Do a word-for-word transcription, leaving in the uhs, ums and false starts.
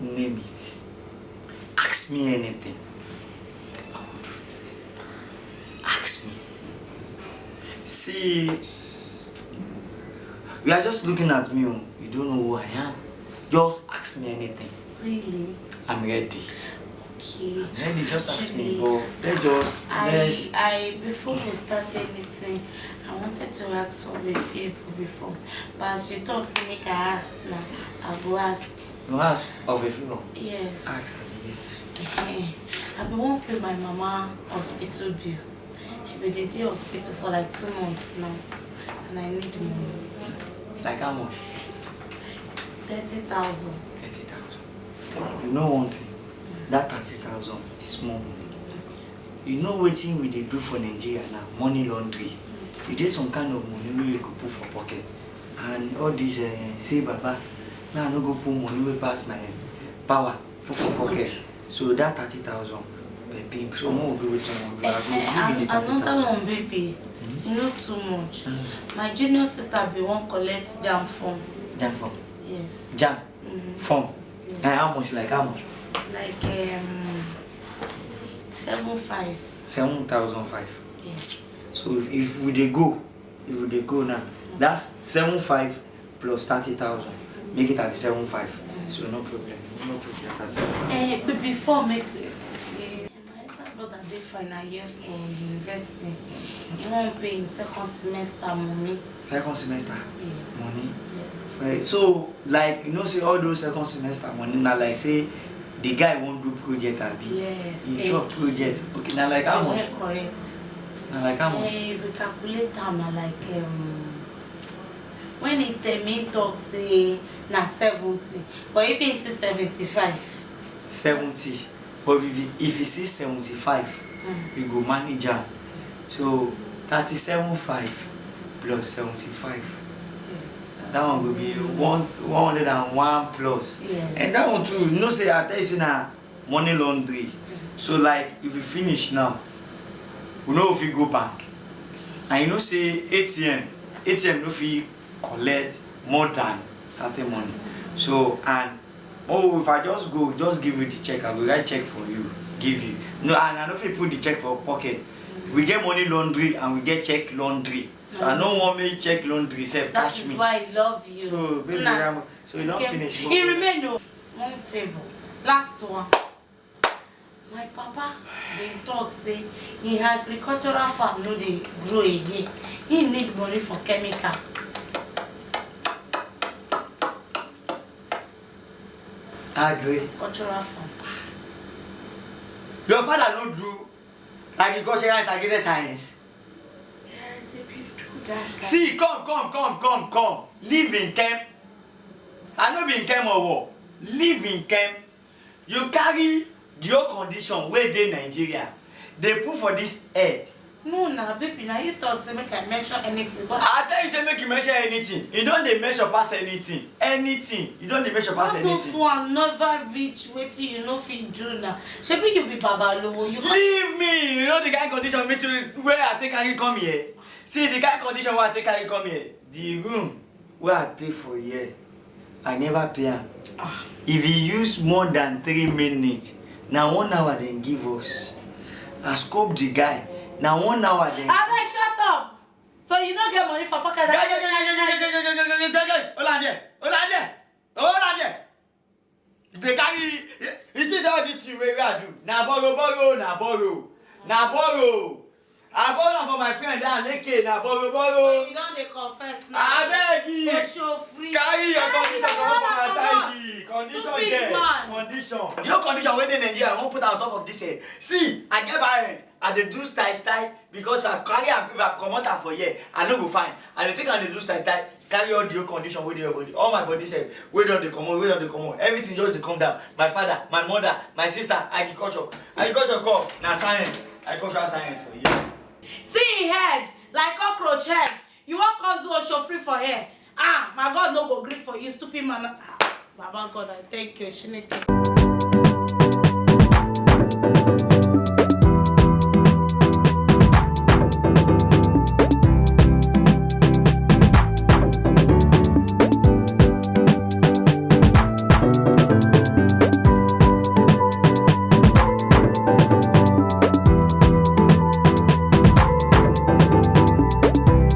Name it. Ask me anything. I will do. Ask me. See, you are just looking at me. Oh. You don't know who I am. Just ask me anything. Really? I'm ready. Okay. I'm ready. Just ask me. But let's just I, let's I before we start anything, I wanted to ask for a favor before. But as you talk, say make I ask now. I go ask. You ask of a favor? Yes. Ask, Abigail. Eh, I be wan pay my mama hospital bill. She be dey dey hospital for like two months now, and I need money. Like how much? Thirty thousand. Thirty thousand. You know one thing? That thirty thousand is small money. You know wetin we dey do for Nigeria now? Money laundry. You dey some kind of money wey you go put for pocket, and all this, eh, say, "Baba, now I no go put money wey pass my power put for pocket." So that thirty thousand, baby, so more do wetin we do. I go give you the thirty thousand. Another one, baby. Hmm? You know too much. Hmm. My junior sister be wan collect JAMB form. JAMB form? Yes. JAMB form? Yes. Eh, how much? Like how much? Like, um, seven five. Seven thousand five. Yes. So if, if we dey go, if we dey go now, that's seven five plus thirty thousand, make it thirty-seven five. So no problem. No problem. Thirty-seven. Eh, but before make, eh, my elder brother dey final year for university. He wan pay him second semester money. Second semester money. Yes. Eh, so, like, you know say all those second semester money na like say the guy wan do project, abi? Yes. In short, project. Okay, na like how much? Correct. Na like how much? Eh, if we calculate am, na like, um, when he tell me, talk say na seventy, but if he say seventy-five. Seventy. But if you, if you see seventy-five, you go manage am. So thirty-seven five plus seventy-five. Yes. That one go be one, one hundred and one plus. Yes. And that one too, you know say I tell you say na money laundry. So, like, if we finish now, we no fit go bank. And you know say A T M, A T M no fit collect more than certain money. So, and oh, if I just go, just give you the check, I go write check for you, give you. No, and I no fit put the check for pocket. We get money laundry and we get check laundry. So I no wan make check laundry sef catch me. That is why I love you. So, baby, so you don finish. E remain o. One favor. Last one. My papa been talk say him agricultural farm no dey grow again. He need money for chemical. Agri. Cultural farm. Your father no do agricultural integrated science? Yeah, they been do that. See, come, come, come, come, come. Leave in camp. I no be in camp or war. Leave in camp. You carry the whole condition wey dey Nigeria, dey put for this head. No, na baby, na you talk say make I mention anything. But I tell you say make you mention anything. You don dey mention pass anything. Anything. You don dey mention pass anything. All those one never reach wetin you no fit do now. Shebi you be babalowo. You leave me. You know the kind condition me too wey I take carry come here. See the kind condition wey I take carry come here. The room wey I pay for here, I never pay am. Ah. If e use more than three minutes, na one hour dem give us. I scope the guy, na one hour dem. Abeg, shut up! So you no get money for pocket? Guy, guy, guy, guy, guy, guy, guy, guy, guy, guy, guy, hold on there, hold on there, hold on there. Dey carry, you think say all this thing wey, wey I do, na borrow, borrow, na borrow, na borrow. I borrow am for my friend, that Leke, na borrow, borrow. So you don dey confess now? Abeg, Osho free. Carry your condition comot for my side. Condition there. Stupid man. Condition. The whole condition wey dey Nigeria, I wan put am on top of this head. See, I get bad head. I dey do style, style, because I carry am, if I comot am for here, I no go fine. I dey take am dey do style, style, carry all the whole condition wey dey your body, all my body sef wey don dey comot, wey don dey comot, everything just dey come down. My father, my mother, my sister, agriculture, agriculture come, na science, agricultural science for here. See him head like cockroach head. You wan come do Osho free for here? Ah, my God no go gree for you, stupid man. Ah, Baba God, I thank you, Chineke.